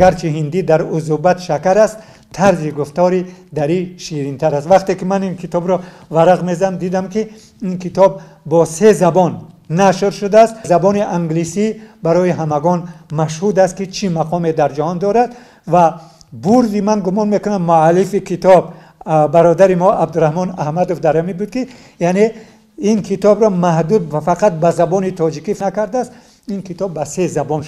Гарчи ҳиндӣ дар узубат шакар аст, тарзи гуфтори дарӣ ширинтар аст. Вақте ки ман ин китобро варақ мезанам, дидам, ки ин китоб бо се забон нашр шудааст. Забони англисӣ барои ҳамагон машҳуд аст, ки чӣ мақоме дар ҷаҳон дорад. Ва бурди, ман гумон мекунам, муаллифи китоб, бародари мо Абдураҳмон Аҳмадов, дар ҳамин буд, ки яъне ин китобро маҳдуд ва фақат ба забони тоҷикӣ накардааст. Ин китоб ба се забон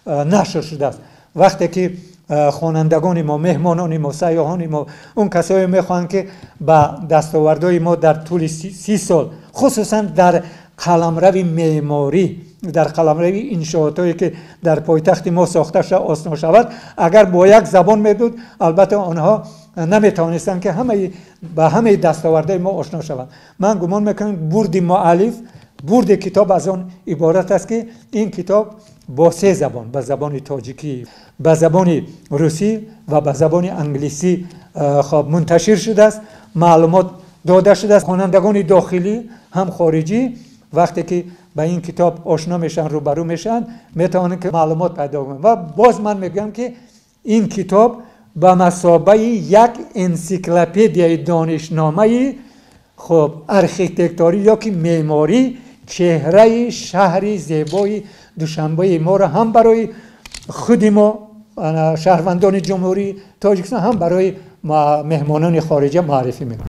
нашр шудааст. Вақте ки хонандагони мо, меҳмонони мо, сайёҳони мо, он касое мехоҳанд, ки ба дастовардҳои мо дар тӯли 30 сол, хусусан дар қаламрави меъморӣ, дар қаламрави иншоотҳое, ки дар пойтахти мо сохта шуда, ошно шавад, агар бо як забон мебуд, албатта онҳо наметавонистанд, ки ба ҳамаи дастовардҳои мо ошно шаванд. Ман гумон мекунам, бурди муаллиф, бурди китоб аз он иборат аст, ки ин китоб бо се забон, ба забони тоҷикӣ, ба забони русӣ ва ба забони англисӣ, хоб, мунташир шудааст, маълумот дода шудааст. Хонандагони дохилӣ ҳам хориҷӣ вақте ки ба ин китоб ошно мешаванд, рӯбарӯ мешаванд, метавонанд, ки маълумот пайдо кунанд. Ва боз ман мегӯям, ки ин китоб ба масобаи як энсиклопедияи донишномаи, хуб, архитекторӣ ё ки меъморӣ чеҳраи шаҳри зебои Душанбаи моро ҳам барои худи мо, шаҳрвандони Ҷумҳурии Тоҷикистон, ҳам барои меҳмонони хориҷа муаррифӣ мекунад.